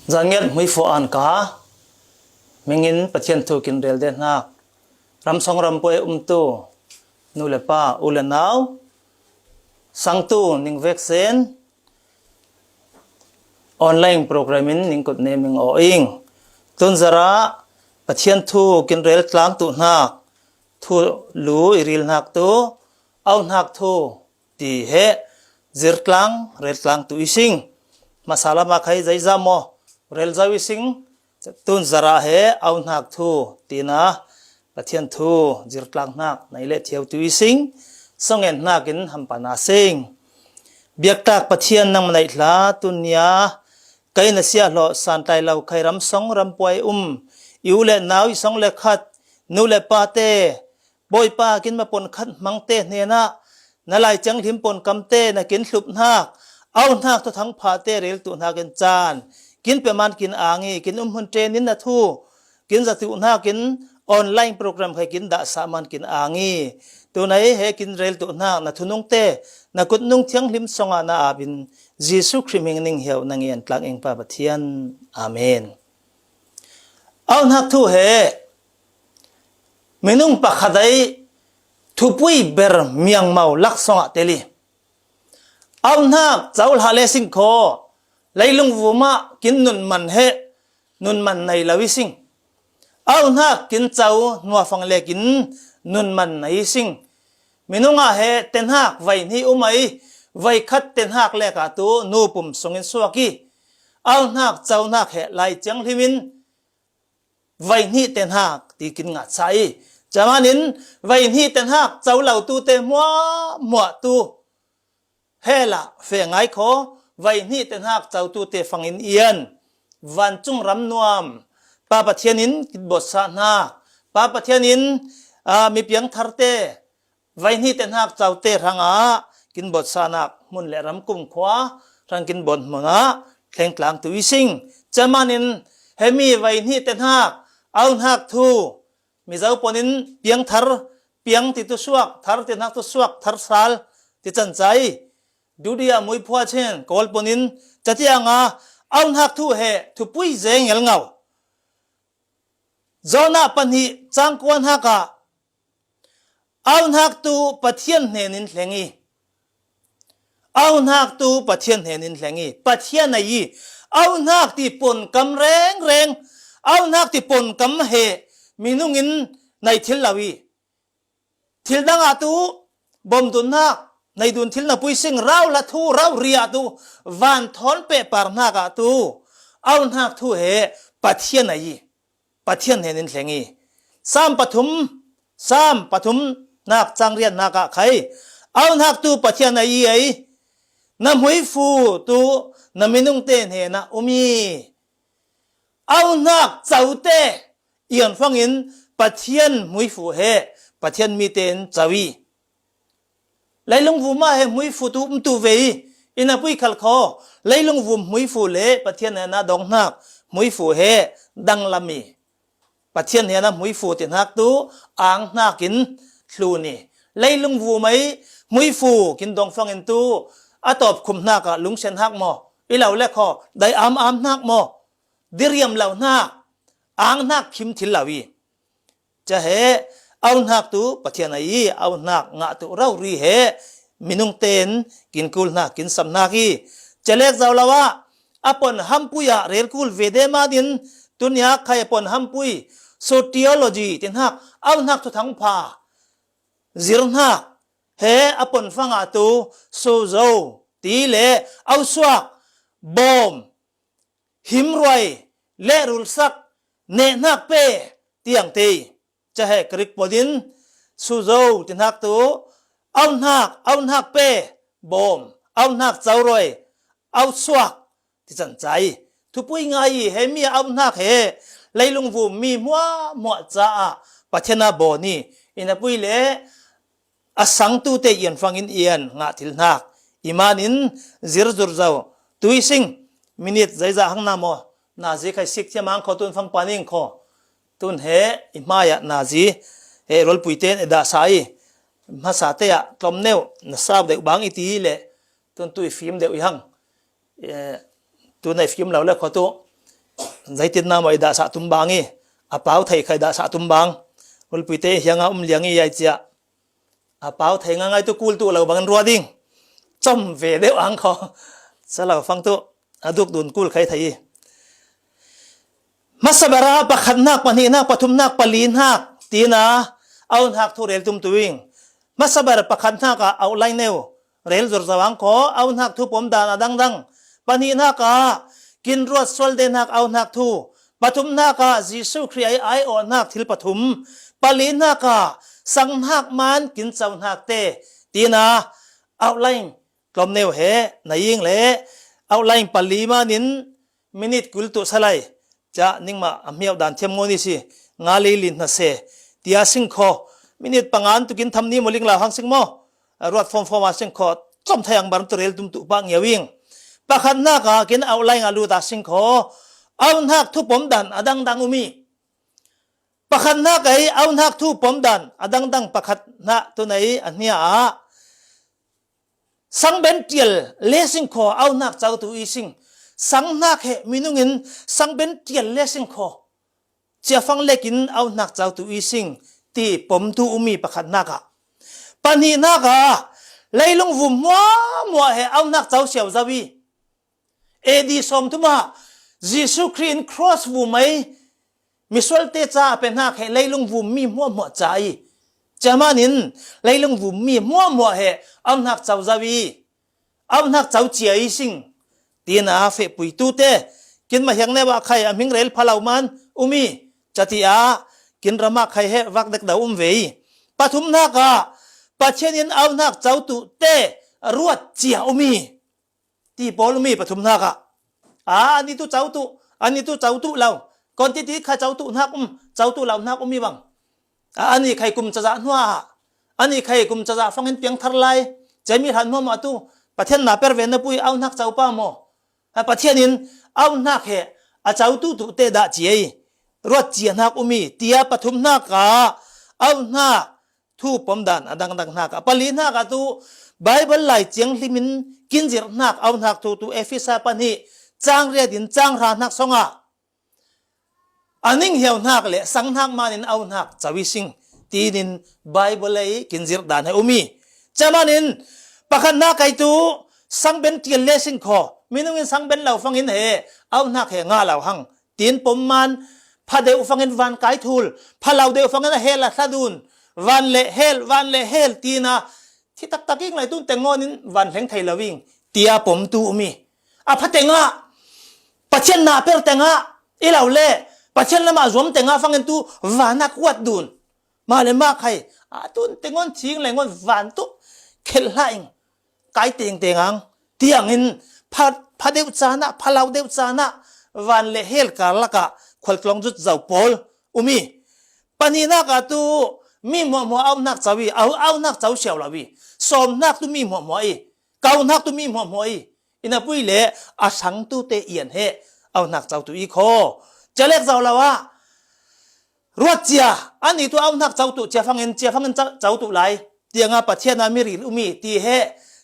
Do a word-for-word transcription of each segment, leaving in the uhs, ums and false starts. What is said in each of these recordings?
Zangiat hmuifu an ka hmingin Pathian thu kin rel den hnak. Ramsong rampuai umtu nu le pa, u le nau, sangtu ning vek sen online program in ning kut ne ming aw ing. Tun zara Pathian thu kin rel tlang tu hnak, thu lu i ril hnak tu, au hnak thu ti he zirtlang, reltlang tu i sing. Masa lama khai zaizah maw, rel zau i sing. Tun zara he au hnak thu tina Pathian thu zirtlang hnak nei le thiau tu i sing. Songen hnakin hampana sing. Biaktak Pathian nang manaih hla tunia kai na sia hlawh santlai lo khai ramsong rampuai um i u le nau i song le khat nu le pate Bawipa kin mapon khat hmangte hnenah na Lai Thianghlim ponkamte na kin hlup hnak, au hnak thuthang phate rel tu hnakin caan kin pe man kin ang i, kin umhmun ṭenin na thu kin zatu hnakin online program khai kin dahsah man kin ang i. Tunai he kin rel tu hnak na thunungte na kutnung thianghlim songah na apin Jesuh Khrih hming ning hiau na ngen tlang ing Pa Pathian. Amen. Au hnak thu he minung pakhat ai thupui ber miangmau laksawngah tel i, au hnak co hlah le sing khaw, leilung vumah kin nunman he nunman nei lo i sing. Au hnak kin co hnuafang le kin nunman nei i sing. Minungah he te hnak vai hnih um ai, vai khat te hnak lek ah tu nu pum sungin suak i, au hnak co hnak he Lai Thianghlim in vai hnih te hnak ti kin ngah sa i, camanin vai hnih te hnak co lo tu te hmuahmuah tu he lah fe ngai khaw, vai hnih te hnak co tu te fangin ian vancung ram nuam Pa Pathian in kin bawtsa hna. Pa Pathian in, aa, mi piangtharte vai hnih te hnak co te hrangah kin bawtsa hnak hmun le ram kumkhua hrang kin bawt hmun ah thleng tlang tu i sing. Camanin hemi vai hnih te hnak au hnak thu Mizo ponin piang thar, piang ti tu suak, thar ti hnak tu suak, thar sal ti can ca i, dudia mui phua chin Kawl ponin catianga au hnak thu he thupui zengel ngau. Jonah pahnih cangkuan hnak ah au hnak tu Pathian hnen in thleng i, au hnak tu Pathian hnen in thleng i, Pathian a i, au hnak ti ponkam rengreng, au hnak ti ponkam he minung in nei thil lo i, thil dang ah tu bawm dun hnak, nei dun thil na pui sing, rau la thu, rau ri ah tu van thawn pehpar hnak ah tu au hnak thu he Pathian a i, Pathian hnen in thleng i, Sam pathum, Sam pathum hnak cangrian hnak ah khai, au hnak tu Pathian a i ei, na hmuifu tu na minungte hnenah um i, au hnak cote ian fangin Pathian hmuifu he Pathian mite in co i, leilung vum ah he hmuifu tu um tu ve i, i na pui khal khaw, leilung vum hmuifu le Pathian hna dong hnak hmuifu he danglam i, Pathian hna hmuifu ti hnak tu ang hnakin thlun i, leilung vum ai hmuifu kin dong fangin tu a tawp khum hnak ah lungsen hnak maw, i lo le khaw, dai am am hnak maw, diriam lo hnak, ang hnak khim thil lo i, ca he au hnak tu Pathian a i, au hnak ngah tu rori he minung ten kin kul hnak, kin sam hnak i, ca lek zau lo ah a pon hampui ah rel kul ve de ma din, tunia khai a pon hampui, soteriology ti hnak, au hnak thuthang pha zir hnak he a pon fangah tu sozo ti le au suak, bawm, himruai, lehrulsak, nehnak pe tiang te i, ca he Greek ponin suzo ti hnak tu, au hnak, au hnak pe, bawm, au hnak cauroi, au suak ti can ca i, thupui ngai i, he mi au hnak he leilung vum mi hmuahhmuah caah Pathian a bawn i, i na pui le a sangtu te ian fangin ian ngah thil hnak i man in zir zur zo. Tui sing minit zeizah hang na maw, nazi khai sik thiam ang kho, tun fang paning kho. Tun he i hmai ah nazi he rualpui ten e dah sa i, hmasa te ah tlom neuh na sau deuh bang i ti le, tun tu i fim deuh i hang. Eh, tun a i fim lo le kho tu Zeitinna mah i dahsah tum bang i, a pau thei khai dahsah tum bang. Ulpite hianga um liang i ai cia. A pau thei ngangai tu kul tu lo bangin rua ding. Com ve deuh ang kho. Salo fang tu a duk dun kul khai thei i. Hmasa bera pakhatnak, pahnihnak, pathumnak, palinak tina auhnak thu rel tum tu ing. Hmasa ber pakhatnak ah outline neu rel zor zawang kho, auhnak thu pom dan a dangdang. Pahnihnak ah kin ruat sual denak auhnak thu. Pathumnak ah Jesuh Khrih ai ai awhnak thil pathum. Palinak ah sanghnak man kin cohnak te tina outline tlom neu he na ing le outline pali manin minit kul tu salai. Ca ningmah a hmiau dan thiam ngawni si nga lei lin hna se tia sing kho. Minit pangan tukin tham ni mo ling lau hang sing mo. Ruat fawm fawm a sing kho. Com thei ang bar tu rel tum tu pah ngiau ing. Pakhatnak ah kin outline a lut a sing kho. Auhnak thu pom dan a dangdang um i. Pakhatnak ei auhnak thu pom dan a dangdang pakhatnak tu nei a hnia ah sangben tial le sing kho auhnak cautu i sing. Sanghnak he minungin sangben tial le sing kho. Ciafang lekin auhnak cautu i sing ti pom tu um i pakhatnak ah. Pahnihnak ah leilung vum hmuahhmuah he auhnak cau siau zau i. A D sawmthum ah Jesuh Khrih in cross vum ei misualte ca a pehnak he leilung vum mi hmuahhmuah ca i. Cia manin leilung vum mi hmuahhmuah he auhnak cau zau i. Auhnak cau cia i sing. Tina fehpui tu te kin mahiang neu ah khai a hming rel phalau man um i. Ca ti ah kin ram ah khai he vak dek dau um ve i. Pathumnak ah Pathian in auhnak cau tu te ruat cia um i. Ti pawl um i pathumnak ah. A, ani tu cau tu, ani tu cau tu lau. Kon ti ti kha cau tu hnak um, cau tu lau hnak um i bang. A, ani khai kum cazah hnuah ah. Ani khai kum cazah fangin piang thar lai. Cemi hran hmuahmah tu. Pathian na per ve na pui auhnak cau pa maw. A, Pathian in auhnak he a cau tu tu te dah cia i. Ruat cia hnak um i. Tia pathumnak ah auhnak thu pom dan a dangdang hnak ah. Pali hnak ah tu Bible lai ciang hlimin kin zirh hnak auhnak thu tu Efesa pahnih cang riat in cang hra hnak song ah. A ning hiau hnak le sang hnak manin auhnak cau i sing. Tinin Bible ei kin zirh dan he um i. Cia manin pakhatnak ei tu sangben tial le sing kho. Minungin sangben lo fangin he auhnak he ngah lo hang. Tin pom man, pha deuh fangin van kai thul, pha lo deuh fangin a hel a hla dun, van le hel, van le hel, tina thi taktak ing lai tun tengawn in van hleng thei lo ing, tia pom tu um i. A pha tengah, Pathian na per tengah, i lo le, Pathian lamah zuam tengah fangin tu van a kuat dun. Mah le mah khai, a tun tengawn thing le ngawn van tu, khelh hlah ing. Kai tengteng ang. Tiangin pha, pha deuh canah, pha lo deuh canah, van le hel kar lakah khualtlawng zut zo pawl um i. Pahnihnak ah tu mi hmuahhmuah auhnak cau i, au, auhnak cau siau lo i. Sawmhnak tu mi hmuahhmuah i. Kauhnak tu mi hmuahhmuah i. Ina pui le a sangtu te ian he auhnak cau tu i kho. Cia lek zo lo ah. Ruat cia, ani tu auhnak cau tu, cia fangin, cia fangin cau, cau tu lai. Tianga Pathian a mi ril um i, ti he,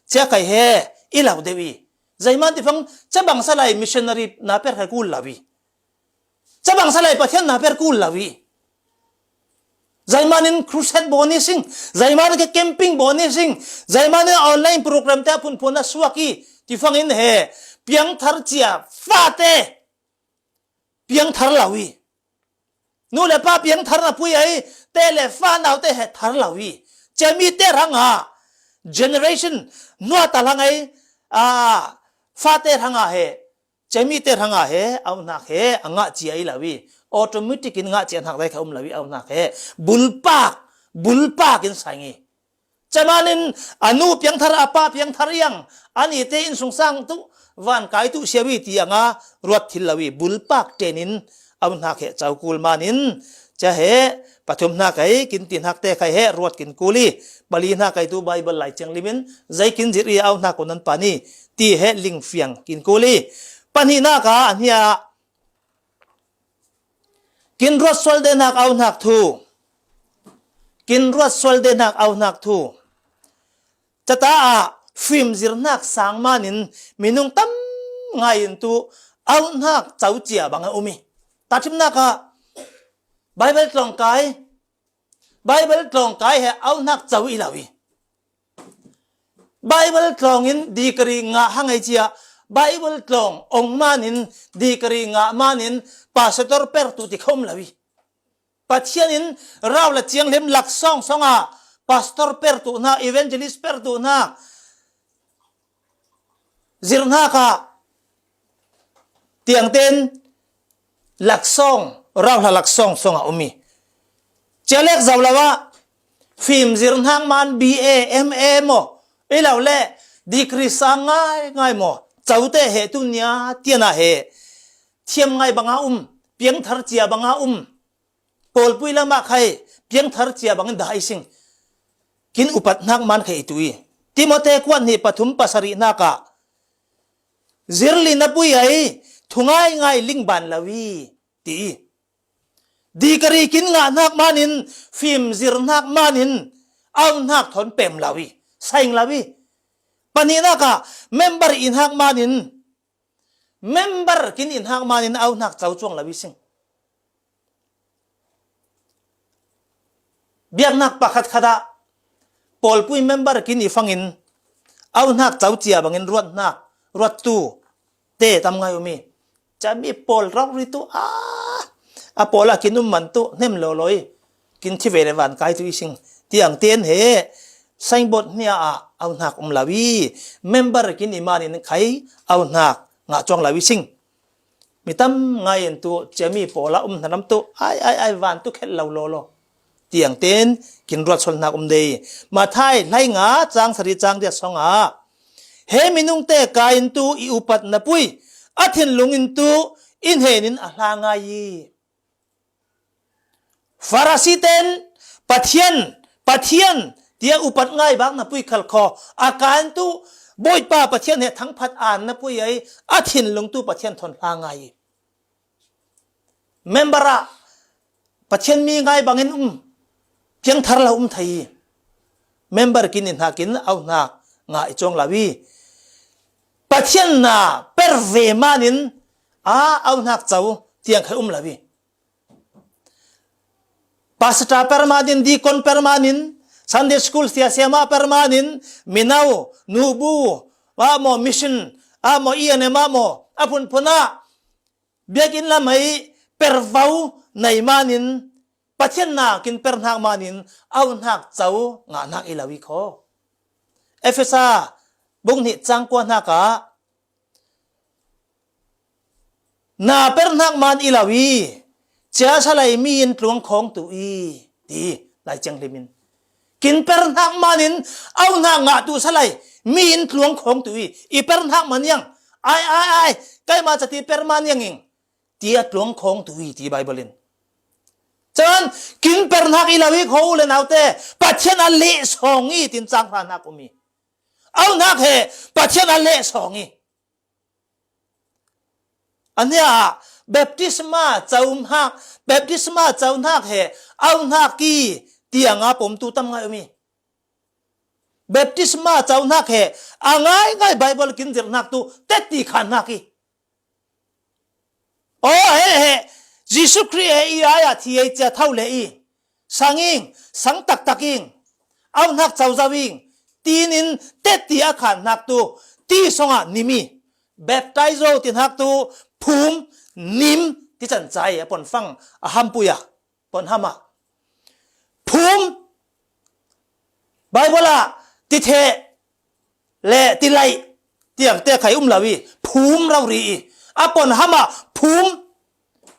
cia kai he, i lo deuh i. Zeiman ti fang, cia bangsa lai missionary na per khai kul lo i. Cia bangsa lai Pathian na per kul lo i. Zeiman in crusade bawn i sing, zeiman in ke camping bawn i sing, zeiman in online program te a phunphun a suak i, ti fangin he, piangthar cia, fate, piangthar lo i. Nu le pa piangthar na pui ei, te le fa nau te he thar lo i. Cemi te ranga, generation, nua ta lang ei, a, fa te ranga he, cemi te ranga he, auhnak he, a ngah cia i lo i. Automatic in ngah cia hnak dai kha um lo i, auhnak he. Bulpak, bulpak in sang i. Cemanin a nu piangthar a pa piangthar iang, ani te in sungsang tu, van kai tu siawi tianga ruat thil lo i, bulpak tenin auhnak he cau kul manin, cia he, pathum hnak ei, kin ti hnak te khai he, ruat kin kul i, pali hnak ei tu Bible lai ciang limin, zei kin zir i auhnak ko nan pani, ti he lingfiang kin kul i, pahnihnak ah, a hnia, kin ruat sual dehnak auhnak thu. Kin ruat sual dehnak auhnak thu. Cata ah fim zirhnak sang manin minung tam ngai in tu auhnak co cia bang a um i. Tahṭhimnak ah Bible tlawng kai, Bible tlawng kai he auhnak co i lo i. Bible tlawng in degree ngah hang ei cia, Bible tlawng ong manin degree ngah manin pastor pertu ti kha um lo i. Pathian in rau le ciang hlem laksawng sawng ah pastor pertu hna, evangelist pertu hna, zirhnak ah tiangten laksawng, rauhla laksawng sawng a um i. Cia lek zo lo ah fim zirhnak man B A, M A maw, i lo le degree sang ngai ngai maw, cote he tunia tiana he thiam ngai banga um, piangthar cia banga um, pawlpui lamah khai piangthar cia bangin dah i sing. Kin upatnak man khai i tu i. Timote kuat hnih pathum pasarihnak ah zirli na pui ai, thungai ngai lingban lo i, ti i. Degree kin ngahnak manin, fim zirhnak manin auhnak thawn pem lo i, saing lo i. Pahnihnak ah member i hnak manin, member kin i hnak manin auhnak co cuang lo i sing. Biaknak pakhat khat ah pawlpui member kin i fangin auhnak co cia bangin ruathnak, ruattu te tam ngai um i. Cami pawl rauhri tu a, a pawl a kin um man tu hnem lo lo i. Kin thi ve le van kai tu i sing. Tiangten he signboard hnia ah auhnak um lo i. Member kin i manin khai auhnak ngah cuang lo i sing. Mi tam ngai in tu ciami pawl a um hna lam tu ai, ai, ai, van tu khelh lo law law. Tiangten kin ruat sualnak um dei. Matthai hlai nga cang sari cang riat sawng ah, he minung te ka in tu i upat na pui, a thinlung in tu i hnen in a hla ngai i. Farasi ten Pathian, Pathian tia upat ngai bak na pui khal kho, a kan tu Bawipa Pathian he thangphat an na pui ai, a thinlung tu Pathian thawn hla ngai i. Member ah Pathian mi ngai bangin um, piangthar lo um thei i. Member kin i hnakin auhnak ngah i cuang lo i. Pathian na per ve manin a auhnak co tiang khai um lo i. Pastor permanin, deacon permanin, Sunday school siasiama permanin, mino, nubu, a maw mission, a maw E N M a maw, a phunphun ah biakinn lam ai pervo nei manin, Pathian nakin perhnak manin auhnak co ngahnak i lo i kho. Efesa bung hnih cang kua hnak ah na perhnak man i lo i, cia salai mi in tluang khawng tu i, ti Lai Ciang Hlim in. Kin perhnak manin auhnak ngah tu salai mi in tluang khawng tu i, i perhnak man iang, ai, ai, ai, keima cati per man iang ing, tia tluang khawng tu i, ti Bible in. Cun kin perhnak i lo i kho u le naute, Pathian a leh sawng i, tin cang hranak um i. Auhnak he Pathian a leh sawng i. A hnia ah baptisma co hnak, baptisma co hnak he auhnak i tiang a pomtu tam ngai um i. Baptisma co hnak he a ngaingai Bible kin zirhnak tu tetti khan hnak i. Aw, he, he, Jesuh Khrih he i ai ah thi ei cia tho le i. Sang ing, sang taktak ing, auhnak co zo ing, tinin tetti a khan hnak tu, ti sawng ah nim i. Baptizo ti hnak tu, phum, nim, ti can cai a ponfang a hampui a, ponham ah. Phum, Bible ah ti theh le ti laih tiang te khai um lo i, phum rori i, a ponham ah phum,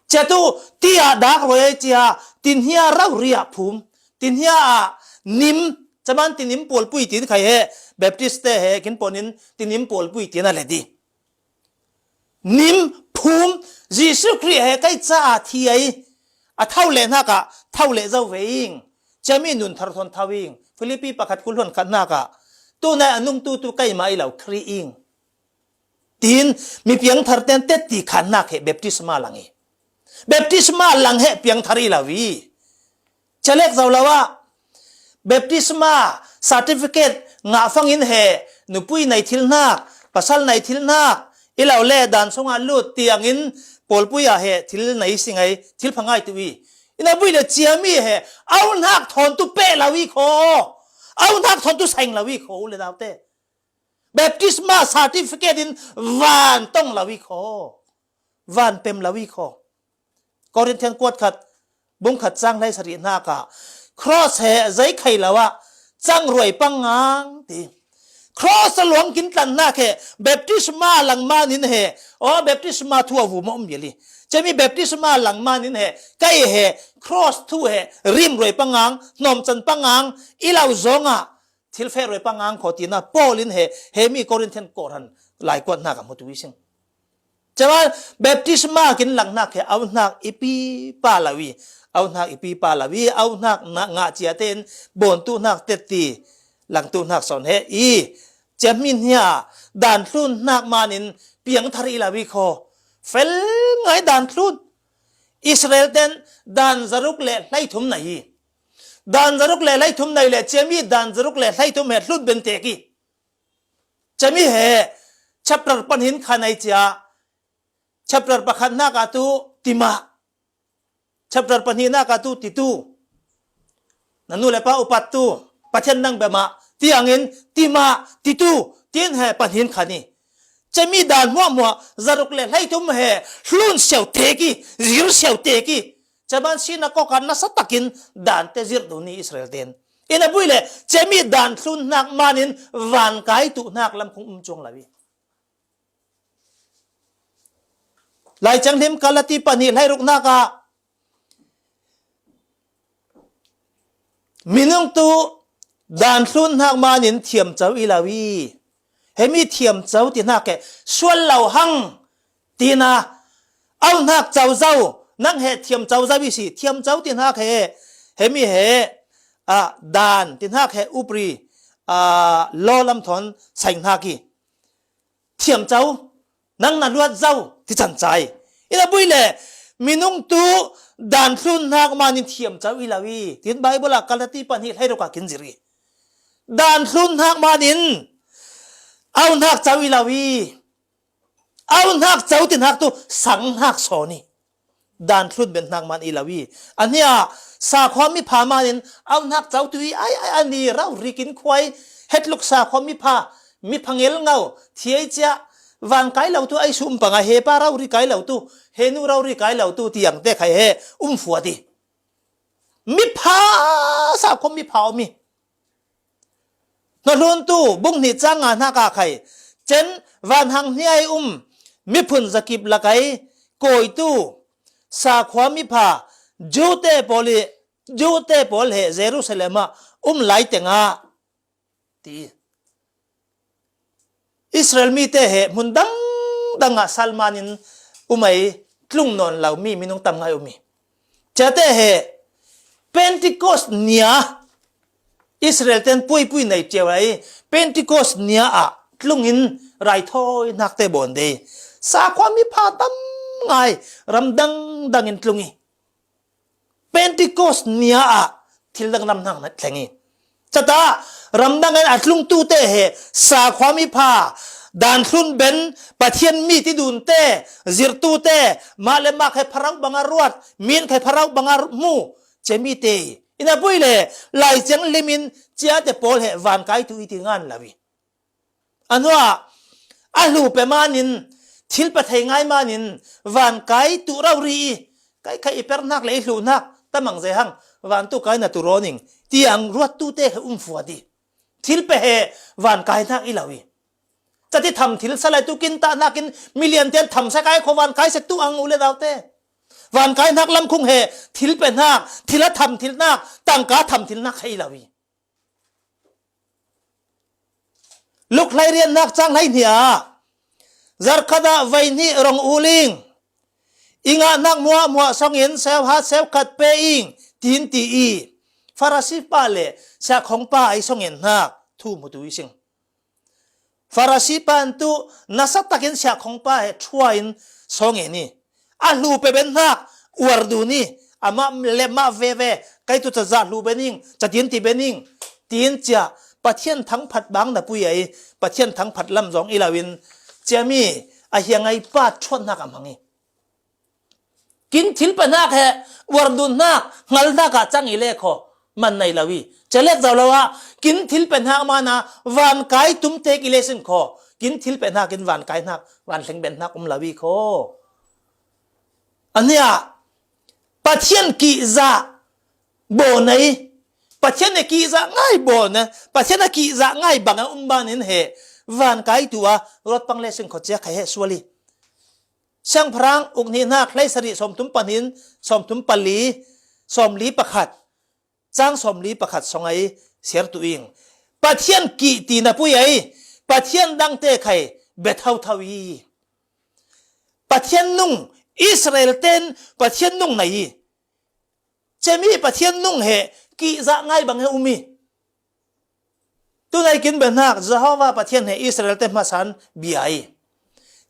cia tu ti ah dak roi ai cia, ti hnia rori ah phum, ti hnia ah nim, caman ti nim pualpui tin khai he, Baptist te he kin ponin ti nim pualpui tin a let i. Nim phum, Jesuh Khrih he kei caah thi ai, a tho leh hnak ah tho leh zo ve ing, ciami nun thar thawn tho ing, Filipi pakhat kul hluan khat hnak ah, tunai a nungtu tu keimah i lo Khrih ing, tiin mi piangthar ten tetti khan hnak he baptisma lang i. Baptisma lang he piangthar i lo i. Calek zo lo ah baptisma certificate ngah fangin he nupui nei thil hnak, pasal nei thil hnak, I lo le dan sungah lut ti angin pawlpui ah he thil nei si ngai, thil pha ngai tu i. Ina bui le ciami he, au hnak thawn tu peh lo i kho. Au hnak thawn tu saing lo i kho, u le naute. Baptisma certificate in van tong lo i kho. Van pem lo i kho. Corinthian kuat khat, bung khat cang hlei sarih hnak ah, cross he zei khai lo ah, cang ruai pangang ti. Cross a luang kin tlan hnak he, baptisma lang manin he, o baptisma thu a vum a um bial i. Cemi baptisma lang manin he, kai he, cross thu he, rim ruai pangang, hnawmcan pangang, i lo zongah, thil feh ruai pangang kho tina, Paul in he, he mi Corinthian kawhran, lai kuat hnak a hmu tu i sing. Cama baptisma kin lang hnak he, au hnak i pi pa lo i, au hnak i pi pa lo i, au hnak na ngah cia tein, bawn tu hnak tet ti, lang tu hnak sawn he i, cemi hnia, dan thlun hnak manin, piang thar i lo i kho, fel ngai dan thlun. Israel ten dan zaruk le hleithum na hi. Dan zaruk le hleithum nei le, cemi dan zaruk le hleithum he hlut ben tek i. Cemi he, chapter panin kha nei cia, chapter pakhat hnak ah tu tima, chapter pahnih hnak ah tu titu, na nu le pa upat tu, Pathian nang bema, ti angin tima, titu, tin he panin kha ni. Cemi dan hmuahhmuah, zaruk le hleithum he, hlun siau tek i, zir siau tek i. Caman sinakok ah nasa takin dan te zir do ni Israel ten. Ina bui le, cemi dan thlun hnak manin van kai tu hnak lam kung um cuang lo i. Lai Thianghlim Galati pahnih hleiruk hnak ah, minung tu dan thlun hnak manin thiam co i lo i. Hemi thiam co ti hnak he, sual lo hang, tina, au hnak co zo, nang he thiam co zo i si, thiam co ti hnak he, hemi he, a, dan ti hnak he, upri, a, law lam thawn saing hnak i. Thiam co, nang na luat zo, ti can cai. Ina bui le, minung tu dan thlun hnak manin thiam co i lo i. Tin Bible ah Galati pahnih hleiruk ah kin zir i. Dan thlun hnak manin, au hnak co i lo i. Au hnak co ti hnak tu sang hnak sawn i. Dan thlun ben hnak man i lo i. A hnia, sakhua mipha manin, au hnak co tu i, ai, ai, ani rauhri kin khuai, hetluk sakhua mipha, mipha ngel ngau, thiai cia, van kai lo tu, ai su um panga, he pa rauhri kai lo tu, he nu rauhri kai lo tu, tiang te khai he, um fuat i. Mipha, sakhua mipha om i. Hnahlun tu, bung hnih cang nga hnak ah khai. Cen, van hang hniai um, miphun zakip lakai, kawi tu, sakhua mipha, Jew te pawl i, Jew te pawl he Jerusalem ah, um lai tengah, ti. Israel mi te he hmun dangdang ah salman in um ai tlung nawn lo mi minung tam ngai um i. Cia te he Pentecost nia Israel ten puipui nei cio ai Pentecost nia ah tlung in raithawi hnak te bawn dei. Sakhua mipha tam ngai ram dangdang in tlung i. Pentecost nia ah thil dang lam hnak na thleng i. Cata ramdang in a tlungtu te he sakhua mipha, dan thlun ben, Pathian mi ti dun te, zirtu te, mah le mah khe pharau banga ruat, min khe pharau banga hmu, cemi te i. Ina bui le, Lai Thianghlim in cia te pawl he van kai tu i ti ngan lo i. A hnuah a hlu pe manin, thil pe thei ngai manin, van kai tu rauhri i, kai kha i per hnak le i hlu hnak, tamang zei hang, van tu kai na tu raw ning, tiang ruat tu te khe um fuat i. Thil pe he van kai hnak i lo i. Cati tham thil sa lai tu kin ta hnakin, milian ten tham sa kai kho van kai sek tu ang u le dau te. Van kai hnak lam khung he, thil pe hnak, thil a tham thil hnak, tangka tham thil hnak khe i lo i. Luk hlei rian hnak cang hlei hnih ah, zarkhat ah vei hnih rong uling, i ngah hnak muah muah song in, seuhat seukhat pe ing, tin ti i. Farasi pa le siakhong pa ai song in hnak, thu hmu tu i sing. Farasi pa in tu nasa takin siakhong pa he thua in song in i. A hlu pe ben hnak, uar dun i, amah le mah veve, kai tu cazah hlu ben ing, catin ti ben ing, tin cia, Pathian thangphat bang na pui ai, Pathian thangphat lam zong i lo in, ciami, a hiang ai pa thuat hnak a hmang i. Kin thil pe hnak he, uar dun hnak, hngal hnak ah cang i le kho, man nei lo i. Celek zau lo ah, kin thil pe hnak mana, van kai tum tek i le sin kho. Kin thil pe hnak in van kai hnak, van hleng ben hnak um lo i kho. Ania, Pathian kihzah baw nei, Pathian he kihzah ngai baw nei, Pathian a kihzah ngai bang a um ban in he, van kai tu a, ruat pang le sin kho cia khai he sual i. Siangpahrang uk nih hnak hleisarih sawmthum pahnih, sawmthum pali, sawmli pakhat, cang sawmli pakhat song ai siar tu ing. Pathian kih ti na pui ai, Pathian dangte khai bia thotho i. Pathian nung, Israel ten Pathian nung nei i. Cemi Pathian nung he kihzah ngai bang he um i. Tunai kin ben hnak Jehovah Pathian he Israel te hmasan bia i.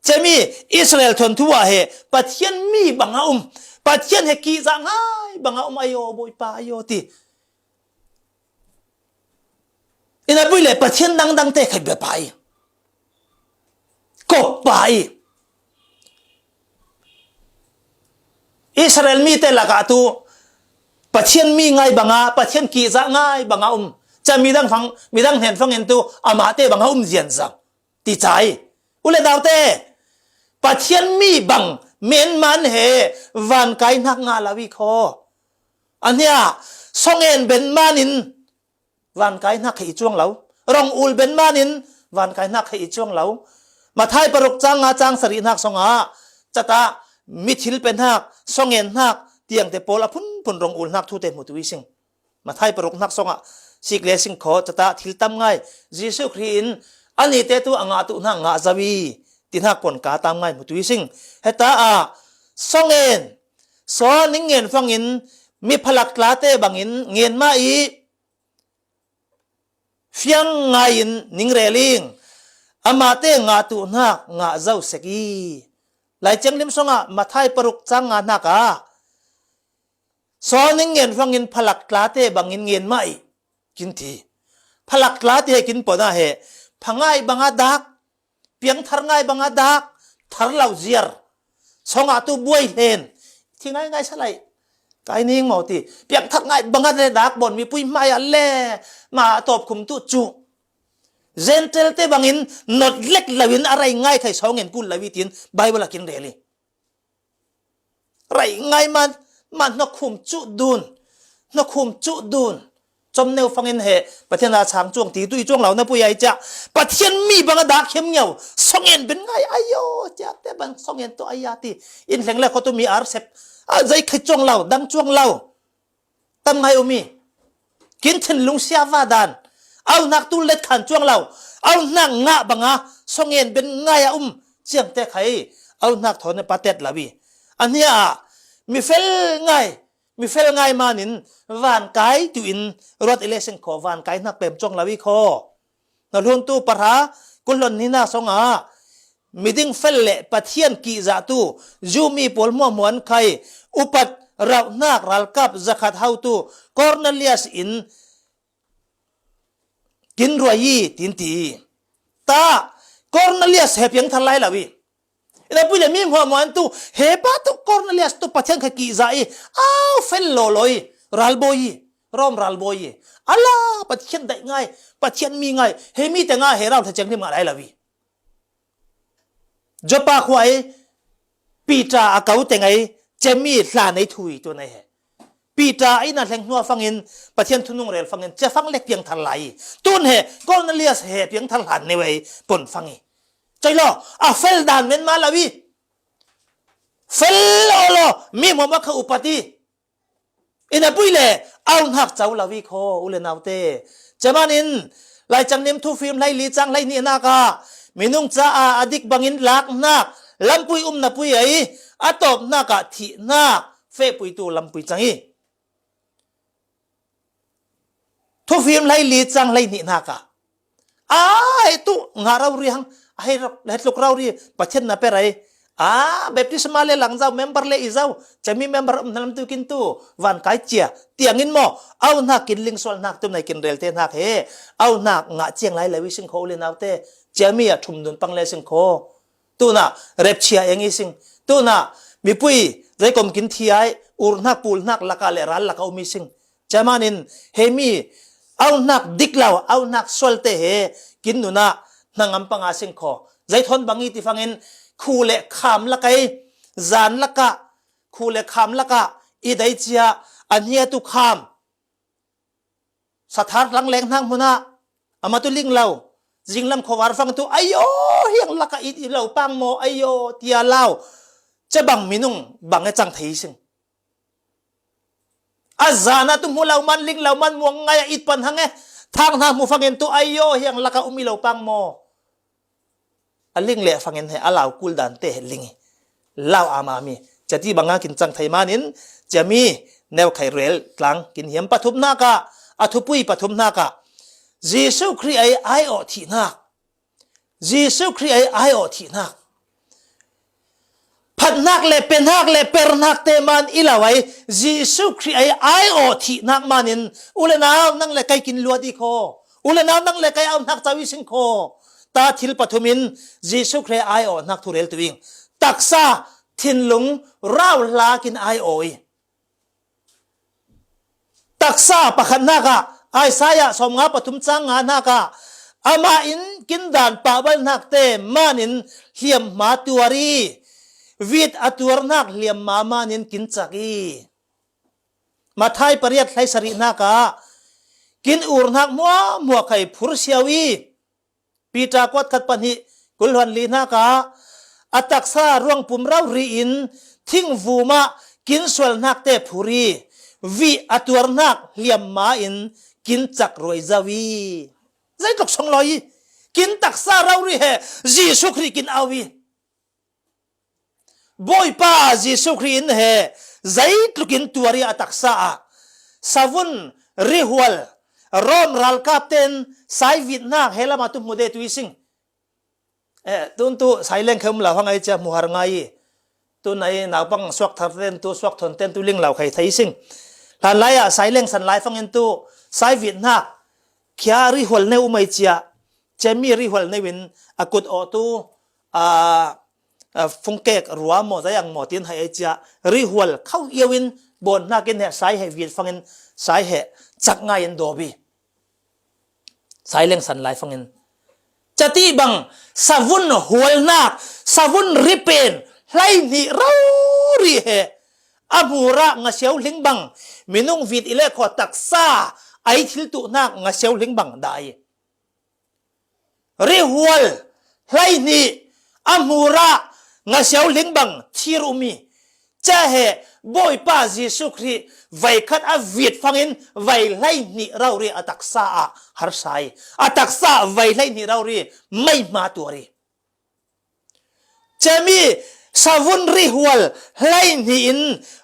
Cemi Israel thuanthu ah he Pathian mi bang a um. Pathian he kihzah ngai bang a um ayo, Bawipa ayo ti. Ina pui le Pathian dangdang te khai bia pa i. Kop pa i. Israel mi te lakah tu Pathian mi ngai banga, Pathian kihzah ngai banga um. Ca midang fang, midang hnen fangin tu amah te banga um zian zang. Ti ca i. U le nau te, Pathian mi bang men man he van kai hnak nga lo i kho. Ania, songen ben man in van kai hnak he i cuang lo. Rong ul ben man in van kai hnak he i cuang lo. Mathai paruk cang nga cang sarih hnak song ah, cata mithil pe hnak, songen hnak, tiang te pawl a phunphun rong ul hnak thu te hmu tu i sing. Mathai paruk hnak song ah, sik le sing kho, cata thil tam ngai, Jesuh Khrih in, ani te tu a ngah tu hnak ngah zo i, ti hnak pon ka tam ngai hmu tu i sing. Heta ah, songen, saw ning ngen fangin, mi phalak tla te bangin, ngen mah i, fiang ngai in ning rel ing, amah te ngah tu hnak ngah zo sek i. Lai Thiangthlim song ah Mathai paruk cang nga hnak ah, saw ning ngen fangin phalak tla te bangin ngen mah i. Kin ti. Phalak tla te he kin pon ah he. Phangai banga dak, piangthar ngai banga dak, thar lo ziar. Song ah tu buai hlen. Thi ngai ngai sa lai. Kai ning maw ti. Piangthar ngai banga le dak bon mipui hmai ah le. Ma tawp khum tu cu. Gentile te bangin not lek lo in a rei ngai khai songen kul lo i tin Bible a kin rel i. Rei ngai man, man hnokhum cuh dun, hnokhum cuh dun. Com neu fangin he, Pathian a chang cuang ti tu i cuang lo na pui ai cia. Pathian mi bang a dak hiam ngeu, songen ben ngai ayo, cia te bang songen tu aya ti. In hleng le kho tu mi ar sep, a zei khai cuang lo, dang cuang lo. Tam ngai um i. Kin thinlung sia va dan. Au hnak tu let khan cuang lo. Au hnak ngah banga songen ben ngai a um. Ciang te khai. Au hnak thawn patet lo i. Ania ah. Mi fel ngai. Mi fel ngai manin. Van kai tu in. Ruat i le sing kho. Van kai hnak pem cuang lo i kho. Na hlun tu pahra. Kul hlon ni na song ah. Miding fel le Pathian kihzah tu, Jew mi pawl hmuahhmuah an khai, upat rauhnak ralkap zakhat hau tu, Cornelius in kin ruai i, tin ti i. Ta, Cornelius he piang thar lai lo i. Ina pui le mi hmuahhmuah an tu, he pa tu Cornelius tu Pathian kha kihzah i, au fel lawlaw i, ralbawi i, Rom ralbawi i. Ala, Pathian daih ngai, Pathian mi ngai, he mi te nga he rau tha ciang hlim ngah lai lo i. Joppa khua i Peter a kau teng ai cemi hla nei thui tu nei he. Peter a inn a hleng hnuah fangin Pathian thunung rel fangin cia fang lek piang thar lai i. Tun he Cornelius he piang thar hlan neu ei pon fang i. Coi lo, a fel dan men ma lo i. Fel lo lo, mi hmuahhmuah kha upat i. Ina pui le, au hnak co lo i kho, u le nau te. Cemanin, Lai Cangnim Thufim hlei li cang hlei nih hnak ah, minung caah a dik bangin lak hnak, lampui um na pui ei, a tawp hnak ah thih hnak, fehpui tu lampui cang i. Thufim hlei li cang hlei nih hnak ah. Ai tu ngah rori hang, ai tluk rori, Pathian na pe rei. A, baptisma le lang zau, member le i zau, cemi member um hna lam tu kin tu, van kai cia, tiang in maw, au hnak kin ling sual hnak tum nai kin rel te hnak he, au hnak ngah ciang lai le wi sing kho u le nau te, cemi a thum nun pang le sing kho. Tuna rapture eng i sing. Tuna mipui zeikom kin thi ai, urhnak pulhnak laka le ral laka um i sing. Cia manin hemi auhnak diklau, auhnak sualte he kin nuna hnangam panga sing kho. Zeithon bang i ti fangin khu le kham lakai, zan laka, khu le kham laka i dai cia, a hnia tu kham. Sathar tlang leng hnang hmuna, ama tu ling lo, zinglam khuavar fang tu, ayo, hiang laka i, i lo pang maw, ayo, tia lau. Cia bang minung, bang e cang thei sing. A zana tu hmu lo man, ling lo man, muang ngai a it pan hang e, thang hna hmu fangin tu, ayo, hiang laka um i lo pang maw. A ling le fangin he a lau kul dan te he ling i lau ama mi. Cia ti banga kin cang thei manin, cia mi neu khai rel tlang kin hiam pathumnak ah, a thupui pathumnak ah, Jesu Khrih ai ai aw thihnak. Jesu Khrih ai ai aw thihnak. Phatnak le penak le pernak te man i lau ai, Jesu Khrih ai ai aw thihnak manin, u le nau nang le kai kin luat i kho. U le nau nang le kai auhnak cau i sing kho. Ta thil pathumin Jesu Khrih ai aw hnak thu rel tu ing. Taksa thinlung rau hla kin ai aw i. Taksa pakhatnak ah, Isaiah sawmnga pathum cang nga hnak ah, amah in kin dan pahbalhnak te manin hliamhma tuar i, vit a tuarnak hliamma manin kin cak i. Mathai pariat hlei sarihnak ah, kin urhnak hmuahhmuah khai phur siau i, Peter kuat khat pahnih kul hluan li hnak ah, a taksa ruangpum rori in thingvum ah kin sualhnak te phur i, vih a tuarhnak hliamma in kin cak ruai zau i. Zeitluk song lawi i, kin taksa rori he Jesu Khrih kin au i. Bawipa Jesu Khrih in he zeitlukin tuar i a taksa ah, savun rihual, Rom ralkap ten saivitnak he lamah tu hmu de tu i sing. Eh, tun tu saileng khe um lo hang ai cia hmuhar ngai i. Tun ai naupang suak thar ten tu, suak thon ten tu ling lo khai thei sing. Hlan lai ah saileng san lai fangin tu saivitnak khia rihual neu um ai cia. Cia mi rihual neu in a kut aw tu, a, a, fungkek rua maw, zayang maw, tin hai ai cia, rihual khau iau in bawn hnakin he, sai he, viet fangin sai he, cak ngai in dawbi. Sai lengsan lai fangin. Cati bang, savun hualnak, savun ripen, hlai hnih rori he, a hmura ngasiau hling bang, minung vit i le khaw taksa, ai thil tuhnak ngasiau hling bang dai. Rihual hlai hnih a hmurah ngasiau hling bang thir um i, cia he Bawipa Jesu Khrih vai khat a viet fangin vai hlai hnih rori a taksa ah harsa i, a taksa ah vai hlai hnih rori mai hma tuar i. Cia mi savun rihual hlai hnih in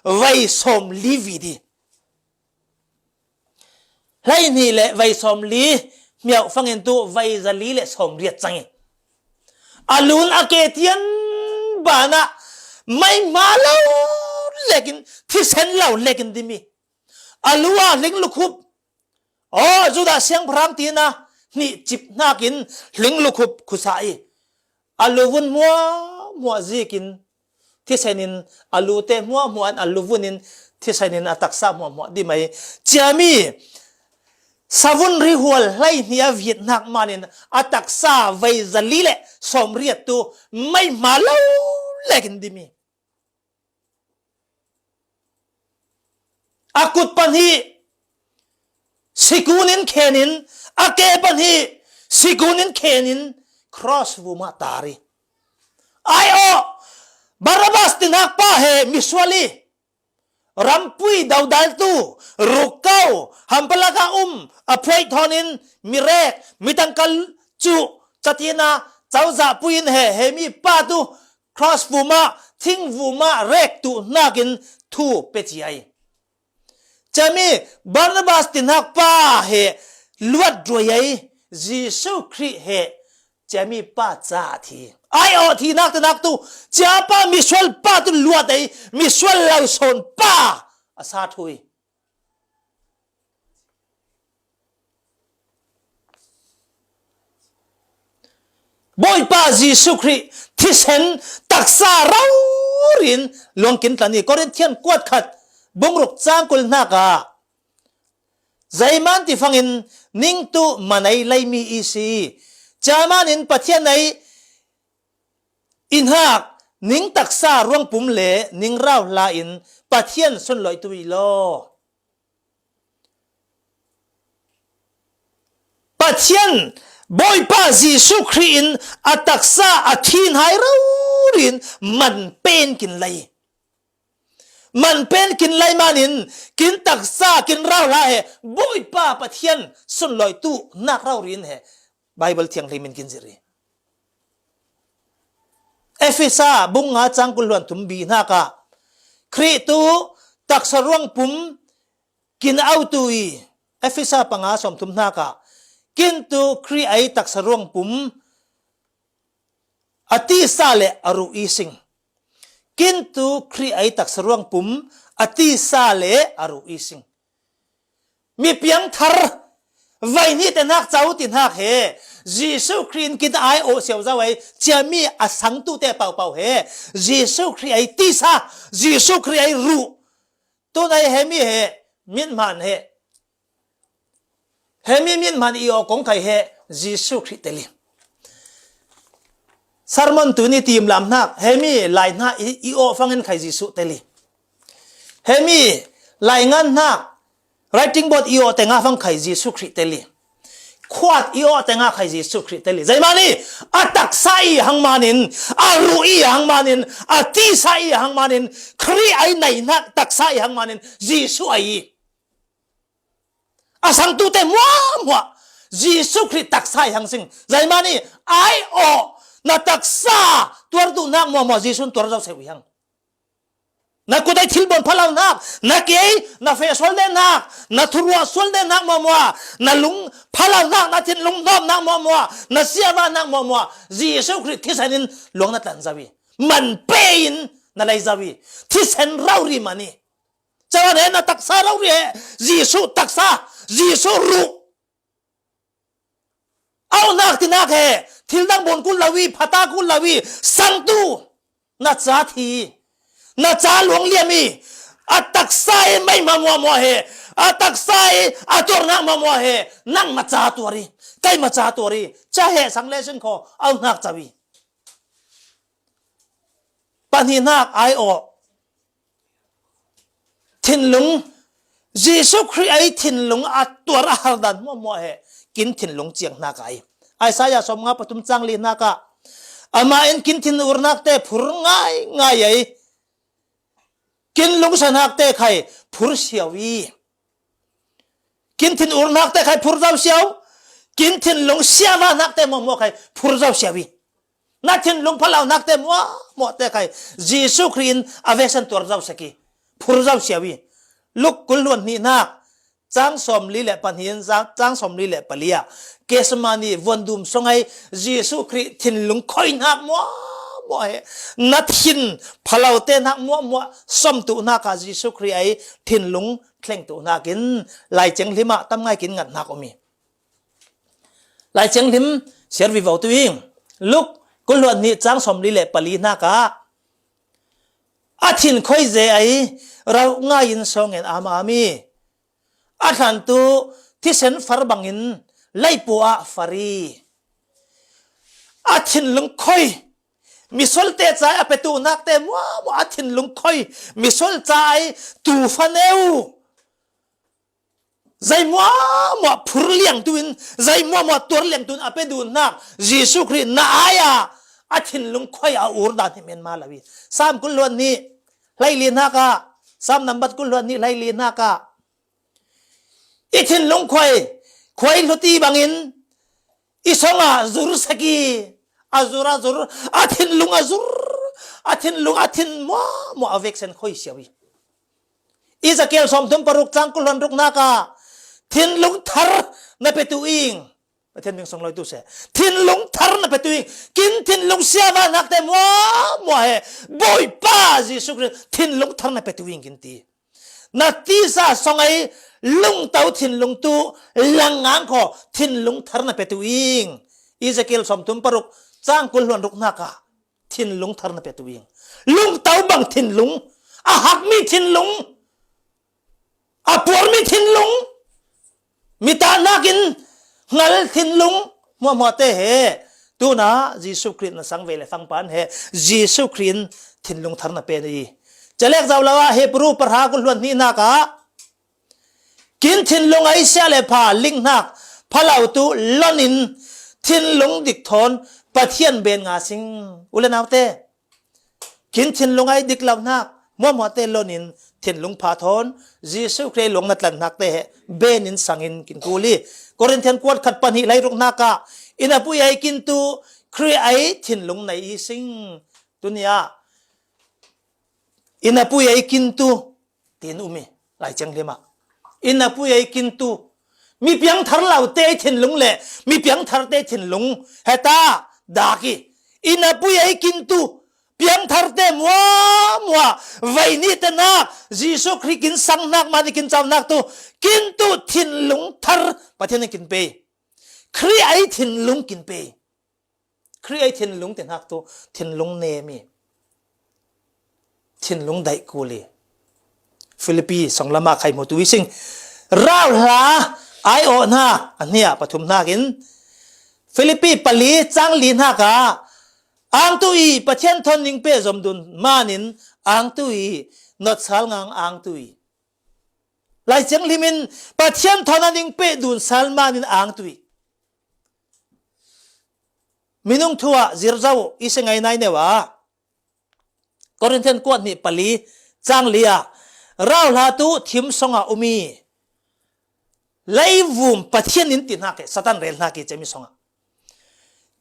vai sawm li vit i. Hlai hnih le vai sawm li, hmiau fangin tu vai za li le sawm riat cang i. A lun a ke tian banah mai hma lo lekin, thisen lo lekin dim i. A lu ah hling lukhup. Aw, Judah siangpahrang tina hnih cip hnakin hling lukhup khusa i. A luvun hmuahhmuah zikin thisen in a lute hmuahhmuah in a luvun in thisen in a taksa hmuahhmuah dim ai. Cia mi savun rihual hlai hnih a viet hnak manin a taksa vai za li le sawm riat tu mai hma lo lekin dim i. A kut pahnih sikun in khen in, a ke pahnih sikun in khen in, cross vum ah tar i. Ai aw, Barabbas tinhak pa he misual i, rampui dodaltu, rukkau, hampalak ah um, a phuaih thawn in, mirek, mitangka cu, catina, cozah pui in he, he mi pa tu, cross vum ah, thing vum ah rek tu hnakin thu pe ci ai. Cia mi Barnabas tinhak pa he luat ruai ai, Jesu Khrih he cia mi pa ca thi. Ai aw thihnak tinak tu, cia pa misual pa tu luat ai, misual lo sawn pa a sa thui. Bawipa Jesu Khrih thisen taksa raurin luang kin tla ni. Korinthian kuat khat bung ruk chang kul hnaka, zeiman ti fangin ning tu manei lei mi i si, ciamanin Pathian ei i hnak ning taksa ruangpum le ning rauhla in Pathian sunlawihtu i law. Pathian Bawipa Jesuh Khrih in a taksa a thin hai raurin man pen kin lei. Man pen kin lei manin kin taksa kin rauhla he Bawipa Pathian sunlawihtu nak raurin he Bible thianghlim in kin zirh i. Efesa bung nga chang kul hluan thum bi hnaka Khrih tu taksa ruangpum kin autu i. Efesa panga sawm thum hnaka kin tu Khrih ei taksa ruangpum a tisa le a ruh i sing. Kin tu Khrih ei taksa ruangpum a tisa le a ruh i sing. Mi piangthar vai ni te hnak cau ti hnak he Jesuh Khrih in kin ai aw siau zau ei ciami a sangtu te paupau he Jesuh Khrih ei tisa, Jesuh Khrih ei ruh. Tunai hemi he min hman he hemi min hman i aw kong khai he Jesuh Khrih teli. Sermon tuni tim lam hnak hemi lai hna i, i aw fangin khai Jesuh teli. Hemi lai ngan hnak writing board i aw tenga fang khai Jesuh Khrih teli. Khuat i aw tenga khai Jesuh Khrih teli. Zeimani a taksa i hang manin, a ruh i hang manin, a tisa i hang manin, Khrih ei nei hnak taksa i hang manin Jesuh ei i. A sangtu te muahmuah Jesuh Khrih taksa i hang sing. Zeimani ai aw na taksa tuar duh nak muahmuah Jesuh tuar zau seu i hang. Na kut ei thil bon phalau nak, na kei na fe sual de nak, na thuruah sual de nak muahmuah, na lung phalau nak, na thinlung dawp nak muahmuah, na siava nak muahmuah Jesuh Khrih thisen in luang na tlan zau i. Man pe in na lei zau i. Thisen raurim a ni. Cawan he na taksa raurim he Jesuh taksa, Jesuh ruh. Aunak tinak he thil dang bon kul lo i, phata kul lo i, sangtu na ca thi, na ca luang liam i, a taksa i mei ma muahmuah he, a taksa i a tuarnak muahmuah he, nang ma ca tuar i, kei ma ca tuar i, ca he sang le sin kho aunak cau i. Pahnihnak ai aw. Thinlung, Jesuh Khrih ei thinlung a tuar a hardan muahmuah he kin thinlung ciang hnak ai. Isaiah sawm nga pathum cang li hnaka amah in kin thin urnak te phur ngai ngai ei. Kin lungsa hnak te khai phur siau i. Kin thin ur hnak te khai phur zau siau. Kin thinlung siava hnak te muahmuah khai phur zau siau i. Na thinlung phalau hnak te muahmuah te khai Jesuh Khrih in a veksan tuar zau sek i. Phur zau siau i. Luk kul hluan hnih hnak cang sawm li le pahnih in cang, cang sawm li le pali ah Gethsemane vuandum song ei Jesuh Khrih thinlung khoi hnak muahmuah he na thin phalau te hnak muahmuah sawm tu hnak ah Jesuh Khrih ei thinlung thleng tu hnak in Lai Thianghlim ah tam ngai kin ngat hnak um i. Lai Thianghlim siar vivo tu ing. Luk kul hluan hnih cang sawm li le pali hnak ah a thin khoi ze ei rauh ngai in sawng en am am i. A thlantu thisen far bangin leipu ah far i. A thinlung khoi misual te ca a petu hnak te muahmuah a thinlung khoi misual ca ei tu faneu. Zei muahmuah phur liang tu in, zei muahmuah tuar liang tu in a pe duh hnak Jesuh Khrih na ai ah a thinlung khoi a ur dan hi men ma lo i. Sam kul hluan hnih hlei li hnak ah, Sam nambat kul hluan hnih hlei li hnak ah i thinlung khoi, khoi hluti bangin i song ah zur sek i. A zur, a zur, a thinlung a zur, a thinlung a thin muahmuah a veksen khoi siau i. Ezekiel sawm thum paruk cang kul hluan ruk hnak ah thinlung thar na petu ing. Pathian min song lo i tu se. Thinlung thar na petu ing. Kin thinlung siava hnak te muahmuah he Bawipa Jesuh Khrih thinlung thar na petu ing kin ti. Na tisa song ei lungto thinlung tu lang ngang kho thinlung thar na petu ing. Ezekiel sawm thum paruk cang kul hluan ruk hnak ah thinlung thar na petu ing. Lungtau bang thinlung, a hak mi thinlung, a puar mi thinlung, mi ta nakin ngal thinlung, muahmuah te he. Tuna Jesu Khrih na sang ve le fangpan he, Jesu Khrih in thinlung thar na pe ni. Chalek zau lawa Hebru parha kul luan ni naka, kin thinlung ai sia le pha ling nak, phalau tu lonin thinlung dik thon Pathian ben nga sing. Ule naute, kin thinlung ai dik lau nak, muahmuah te lonin thinlung pha thon, Jesu Khrih lung na tlan nak te he, benin sangin kin kuli. Korintian kuat khat pan hi lai ruk naka, ina pui ai kin tu, Khrih ai thinlung nai i sing. Tunia, ina pui ai kin tu, tin umi, lai cheng lima. Ina pui ai kin tu, mi piang thar lau te thinlung le, mi piang thar te thinlung, heta, daki. Ina pui ai kin tu, piang thar te muahmuah, vai ni te nak, Jesu Khrih kin sang nak, mani kin chau nak tu, kin tu thinlung thar, Pathian kin pe. Khrih ai thinlung kin pe. Khrih ai thinlung te nak tu, thinlung ne mi. Thinlung dai kuli. Philippi song lama khai mu tu i sing. Rau hla, ai o nak, a nia pathum nakin. Philippi pali chang li naka, ang tu i, Pathian thon ning pe zom dun manin, ang tu i, not sal ngang ang tu i. Lai cheng limin, Pathian thon a ning pe dun sal manin ang tu i. Minung thua zir zau i se ngai nai newa. Korintian kuat ni pali chang lia. Rau hla tu thim songa umi. Lai vum Pathian in tin hake, Satan rel hake chemi songa.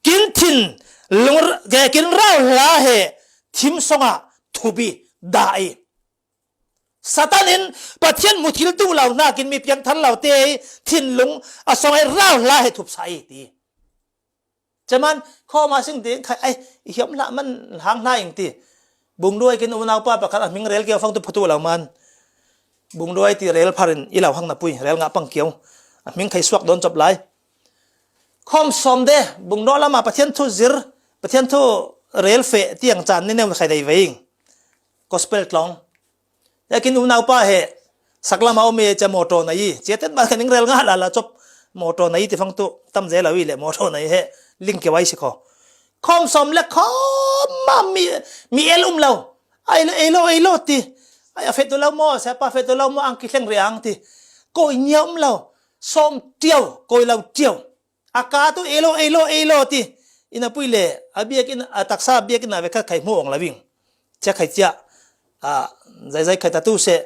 Kin thin lung, ke kin rau hla he thim songa thubi da i. Satan in Pathian mu thil tu lau nakin mi piang thar lau te thinlung a song ai rau hla he thup sa i ti. Chaman, khoma sing ding khai, ai, i hiam hla man hang hla ing ti. Bung duai kin unau pa pakhat a hming rel kia fang tu phatu lau man. Bung duai ti rel pharin i lau hang na pui, rel nga pang kiau. A hming khai suak don chop lai. Khom som de, bung do lama Pathian thu zir, Pathian thu rel fe tiang chan ni nem khai dai veing. Gospel tlong. Yakin unau pa he, saklama ome cha motor na i, chia ten ba kaning rel nga la la chop motor na i ti fang tu, tam je la wi le motor na i he, ling ke wai si kho. Khom som le khom ma mi, mi el um lau. Ai lo, ei lo, ei lo ti. Ai a fe tu lau mo, sa pa fe tu lau mo, ang ki thleng re ang ti. Koi nia um lau. Som tiau, koi lau tiau. A ka tu ei lo, ei lo, ei lo ti. Ina pui le, a biak in, a taksa biak in a ve khat khai mu ong la wing. Chia khai chia, a, zai zai khai ta tu se,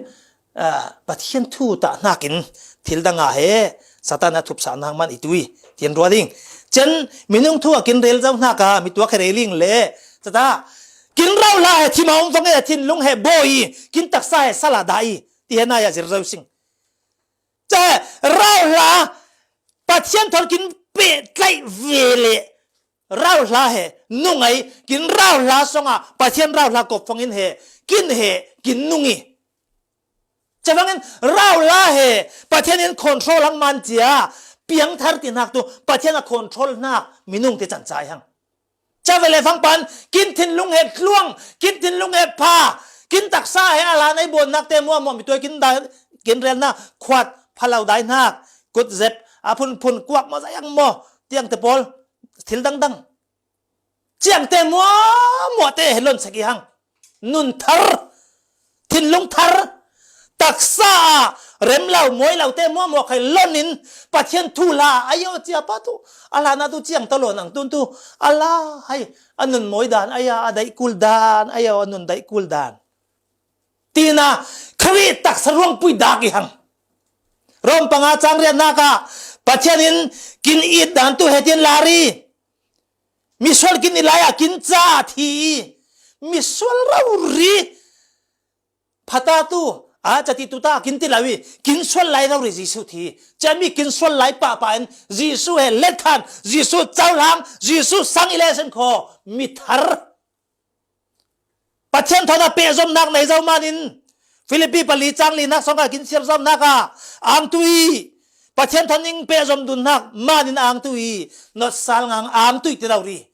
a, Pathian thu ta nakin thil dang a he, Satan a thup sa nang man i tui, tien rua ding. Chen, minung thu a kin rel zau naka, mi tua khai rel ling le, chata, kin rau hla he thim a um fang e, thinlung he bo i, kin taksa he sala da i, ti he na ya zir zau sing. Che, rau hla, Pathian thon kin pe tlai ve le, rau hla he, nung ai, kin rau hla songa, Pathian rau hla kop fangin he, kin he, kin nungi. Che fangin, rau hla he, Pathian in control hang man chia, piang thar ti nak tu, Pathian a control nak, minung te chan chai hang. Cha ve le fang pan, kin thinlung he tluang, kin thinlung he pha, kin taksa he a la nai bon nak te muahmuah mi tuai kin da, kin rel na, khuat, phalau dai nak, kut zep, a phun phun kuak mo zayang mo, tiang te pol, thil dang dang. Chiang te muahmuah te he lon sek i hang. Nun thar, thinlung thar, taksa a, rem lau, moi lau te muahmuah khai lonin, Pathian thu la, ai o chia pa tu, a la na tu chiang ta lo nang tun tu, a la, hai, a nun moi dan, ai a, a dai kul dan, ai a, a nun dai kul dan. Tina, Khrih taksa ruang pui dak i hang. Rom panga chang riat naka, Pathian in kin it dan tu he tin lari. Misual kin i lai a kin cha thi. Misual rau ri. Phata tu, a chati tu ta kin ti lawi, kin sual lai rau ri Jesu thi. Chami kin sual lai pa pa en, Jesu he let khan, Jesu chau lang, Jesu sang i le sen kho, mi thar. Pathian thona pehzom nak nei zo manin, Philippi pali chang li nak song ka kin siar zom nak a, ang tui. Pathian thon ning pehzom dun nak manin ang tui. Not sal ngang ang tui ti rau ri.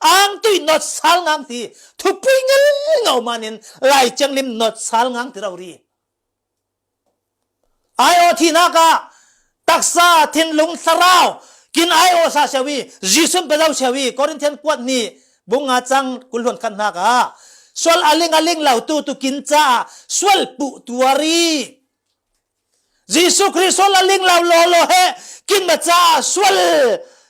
Angtui not sal ngang ti, thupui ngel ngau manin, Lai Thianglim not sal ngang ti rau ri. Ai aw thihnak ah taksa thinlung thlarau kin ai aw sa siau i, Jesuh pe zo siau i, Corinthian kuat hnih bung nga cang kul hluan khat hnak ah sual a ling a ling lo tu tu kin caah sual puh tuar i, Jesuh Khrih sual a ling lo law law he kin ma caah sual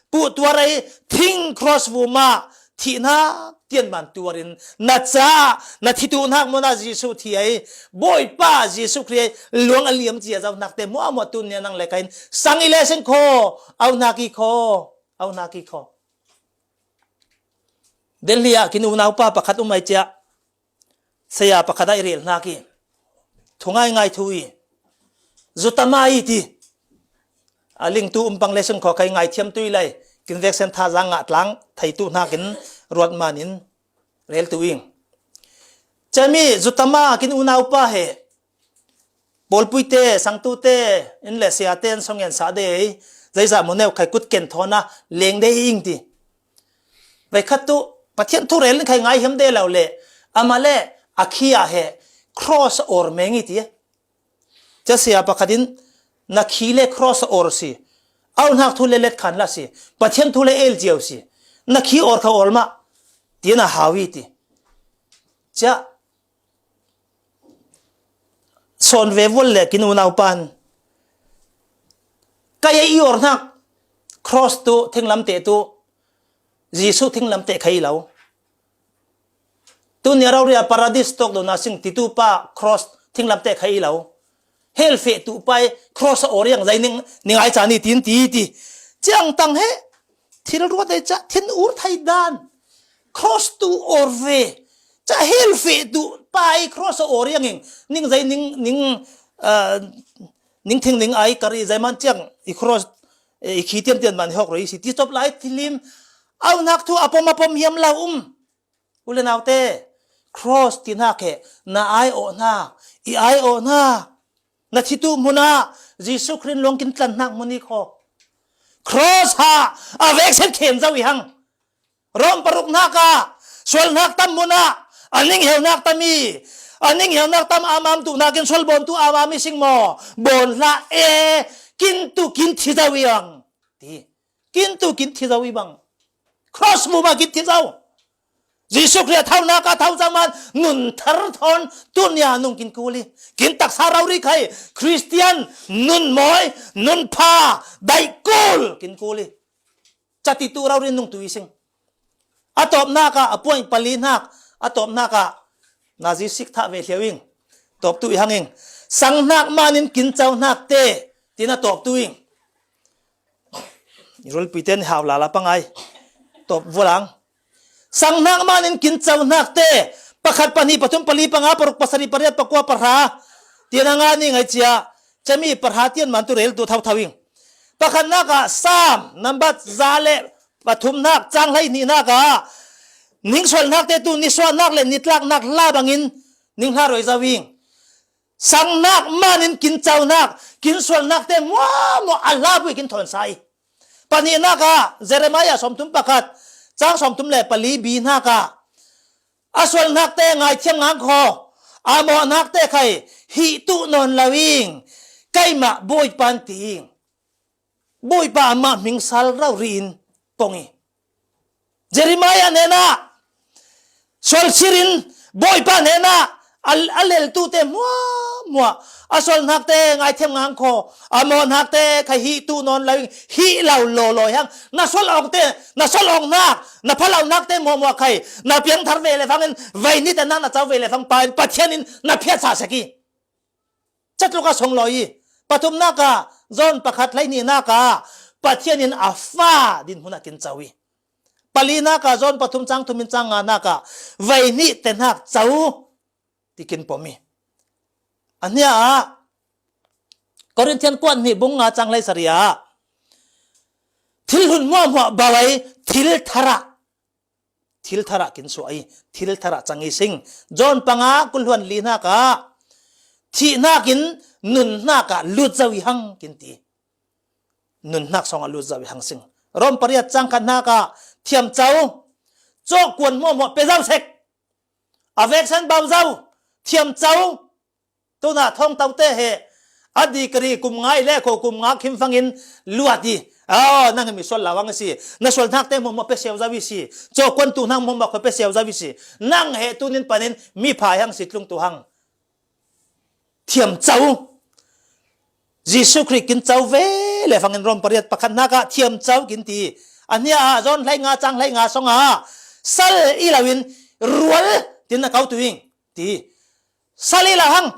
puh tuar i, thing cross vum ah thihnak tianman tuar in na caah na thituhnak mun ah Jesuh thi ai, Bawipa Jesuh Khrih ai luang a liam cia zohnak te muahmuah tun nia nang le ka in sang i le sing kho, aunak i kho, aunak i kho. Delhi ah kin unaupa pakhat um ai cia, saya pakhat ah i rel hnak i, thu ngaingai thu i, zutama i ti. A ling tu um pang le sing kho, kai ngaithiam tu i lai, kin veksen tha zang ngah tlang thei tu hnakin ruat manin rel tu ing. Cami zutama kin unaupa he, pawlpui te, sangtu te, in le saya te an song en sa de, zeizah mu neu khai kut ken thawn a leng de ing ti. Vai khat tu Pathian thu rel in khai ngai hiam de lo le, ama le a khi ah he cross or meng i ti. Cia saya pakhat in na khi le cross or si, aunak thu le let khan la si, Pathian thu le el cio si, na khi or kha or mah, ti na hau i ti. Cia sawn ve vual le kin unaupan, ka ye i ornak cross tu thinglamteh tu, Jesuh thinglamteh kha i lo. Tuni a rori a paradis tawk dona sing titu pa cross thinglamteh kha i lo. Hell feh tu pa i cross a or iang zai ning, ning ai cani tin ti ti. Ciang tang he, thil ruat ai ca, thin ur thai dan. Cross tu or ve. Ca hell feh tu pa i cross a or iang ing. Ning zai ning, ning, ah, ning thing ning ai kari zai man ciang i cross, eh, i khi tian tian man hok roi si. Ti stop lai thilim. Aunak thu a pom a pom hiam lau um. U le naute, cross ti hnak he na ai awh hna, i ai awh hna. Na thitu hmun ah Jesuh Khrih luang kin tlan hnak hmun i kho. Cross ha a vekset khen zo i hang. Rom paruk hnak ah sual hnak tam hmun ah a ning heu hnak tam i, a ning heu hnak tam amam tu hnakin sual bawn tu amam i sing maw? Bawn hlah e, kin tu kin thi zo i ang. Ti. Kin tu kin thi zo i bang. Cross mu ma kin thi zo. Jesuh Khrih a thaunak a thau zaman nun thar thawn tunia nung kin kul i. Kin taksa rau ri khai. Christian nun mawi, nun pha, daih kul kin kul i. Cati tu rau ri nung tu i sing. A tawpnak ah, a puan pali hnak, a tawpnak ah, na zisik thah ve hliau ing. Tawp tu i hang ing. Sang hnak manin kin cau hnak te, tin a tawp tu ing. I rulpi ten hau lala pangai. Tawp vualang. Sang hnak manin kin cau hnak te, pakhat pahnih pathum pali panga paruk pasari pariat pakua pahra. Tin a nga ni ngai cia. Cami pahra tian man tu rel tu thau thau ing. Pakhatnak ah Sam, nambat za le pathumnak, cang hlei hnihnak ah, ning sualnak te tu nisuahnak le nitlaknak hla bangin ning hla roi zo ing. Sangnak manin kin caunak, kin sualnak te muahmuah a hla vui kin thawn sa i. Pahnihnak ah, Jeremiah sawmthum pakhat, cang sawmthum le pali bi hnak ah, a sualnak te ngaithiam ngang kho, a mawhnak te khai hih tuh nawn lo ing, keimah Bawipa an ti ing. Bawipa amah hming sal rauh ri in pong i. Jeremiah hnenah sualsir in Bawipa hnenah a, a leltu te hmuahmuah a sualnak te ngaithiam ngang kho, a mawhnak te khai hih tuh nawn lo ing, hih lo lawlaw i hang. Na sual awng te, na sual awng hnak, na pha lo hnak te muahmuah khai na piangthar ve le fangin, vei nih te hnak na cau ve le fang pa in Pathian in na phiat sa sek i. Catluk a song law i, pathumnak ah John pakhat hlei hnihnak ah Pathian in a fa dinhmun ah kin cau i. Palinak ah John pathum cang thum in cang nganak ah vei nih te hnak cau ti kin pom i. A hnia ah Corinthian kuat hnih bung nga cang hlei sarih ah thil hlun muahmuah bau ai, thil thar ah thil thar ah kin suah i, thil thar ah cang i sing. John panga kul hluan li hnak ah thih hnak in nun hnak ah lut zo i hang kin ti. Nun hnak song ah lut zo i hang sing. Rom pariat cang khat hnak ah thiam cau. cawhkuan hmuahhmuah pe zo sek. A veksen bau zo, thiam co. Tuna thawngtaute he a degree kum nga i leh kho kum nga khim fangin luat i. Aw, nang he mi sual lo hang i si. Na sual nakte hmuahhmuah pe siau zo i si. Cawhkuan tu hang hmuahhmuah kho pe siau zo i si. Nang he tunin panin mi pha hang si tlung tu hang. Thiam co. Jesu Khrih kin co ve le fangin Rom pariat pakhat nakah thiam co kin ti. A hnia ah John hlei nga cang hlei nga songah sal i lo in rual tin na ko tu ing ti. Sal i lo hang,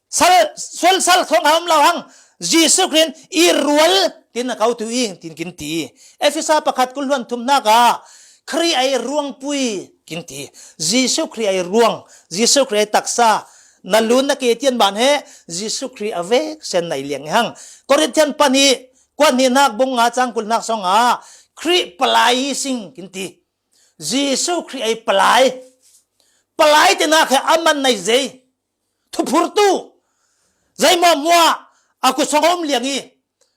sal, sual sal thawng a om lo hang, Jesu Khrih in i rual tin na ko tu ing tin kin ti. Efesa pakhat kul hluan thum nakah Khrih a i ruangpui kin ti. Jesu Khrih a i ruang, Jesu Khrih a i taksa, na lun na ke tian ban he, Jesu Khrih a veksen na i liang i hang. Korintian pahnih, kuat hnih nak bung nga cang kul nak songah, Khrih palai i sing kin ti. Jesu Khrih a i palai. Palai te nak he a man na i zei. Thuphurtu. Zei hmuahhmuah a kut song a om liang i.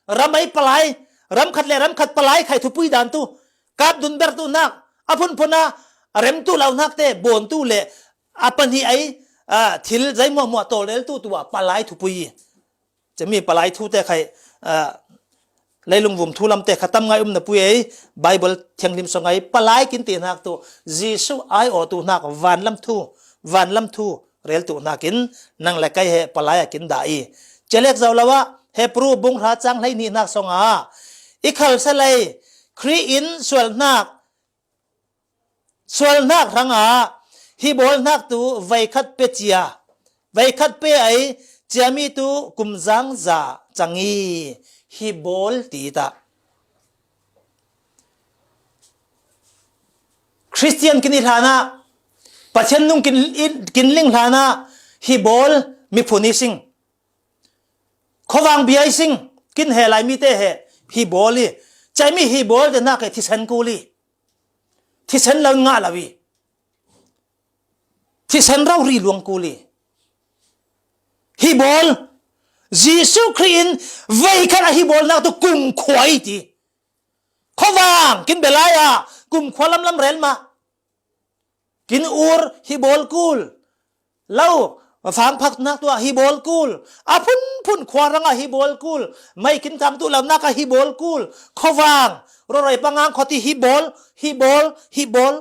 Ram a i palai. Ram khat le ram khat palai khai thupui dan tu. Kap dun ber tu nak. A phunphun a rem tu lo nakte bon tu le. A pahnih a i, a, thil zei hmuahhmuah tawlrel tu tu a palai thupui i. Cemi palai thute khai, a, leilung vum thu lamte kha tam ngai um na pui ei, Bible thianghlim song ai palai kin ti nak tu, Jesu ai aw tu nak vanlam thu, vanlam thu rel tu nakin nang le kai he palai a kin da i. Celek zau lawa, Hebru bung hra cang hlei ni nak song a, i khal sa lei, Khrih in sual nak, sual nak hrang a, hi bawl nak tu vei khat pe cia, vei khat pe ai, ciami tu kum zang za cang i, hi bawl ti ta. Khristian kin i hlana, Pathian nung kin, kin ling hlana, hi bawl miphun i sing. Khovang bia i sing, kin he lai mite he, hi bawl i. Ciami hi bawl te nak he thisen kul i. Thisen lo ngah lo i. Thisen rau ri luang kul i. Hi bawl. Jesu Khrih in vei khat a hi bawl nak tu kum khua i ti. Khovang, kin belai a, kum khua lamlam rel ma. Kin ur hi bawl kul. Lo, fang phak nak tu a hi bawl kul. A phunphun khua rang a hi bawl kul. Mai kin kam tu lo nak a hi bawl kul. Khovang, rorai pangang khoti hi bawl, hi bawl, hi bawl.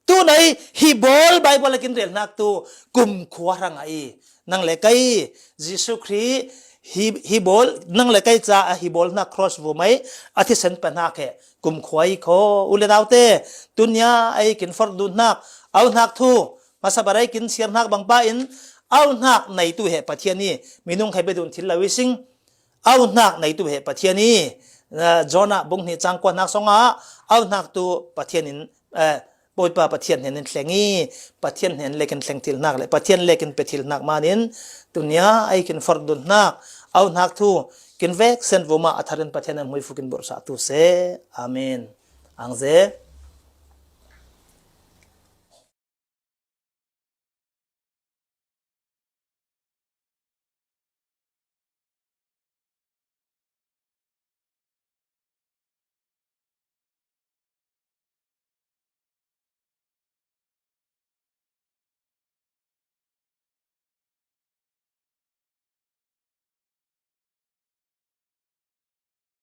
Tu nei hi bawl Bible a kin rel nak tu kum khua rang a i. Nang le kai Jesu Khrih hi, hi bawl, nang le kai ca a hi bawl nak cross vu mai a thisen pa nak he kum khua i kho. U le nau te, tunia ai kin for dun nak, au nak thu, masa barai kin siar nak bang pa in, au nak nei tu he Pathian i, minung khai bedun thil lo i sing, au nak nei tu he Pathian i, a, Jonah bung hnih cang kua nak song a, au nak tu Pathian in, a, Bawipa Pathian hnen in thleng i, Pathian hnen le kin thleng thil nak le, Pathian le kin pe thil nak manin, tunia ai kin for dun nak, au nak thu, kin vek sen vuma a tharin Pathian an hmuifu kin bursa tu se. Amen. Ang ze.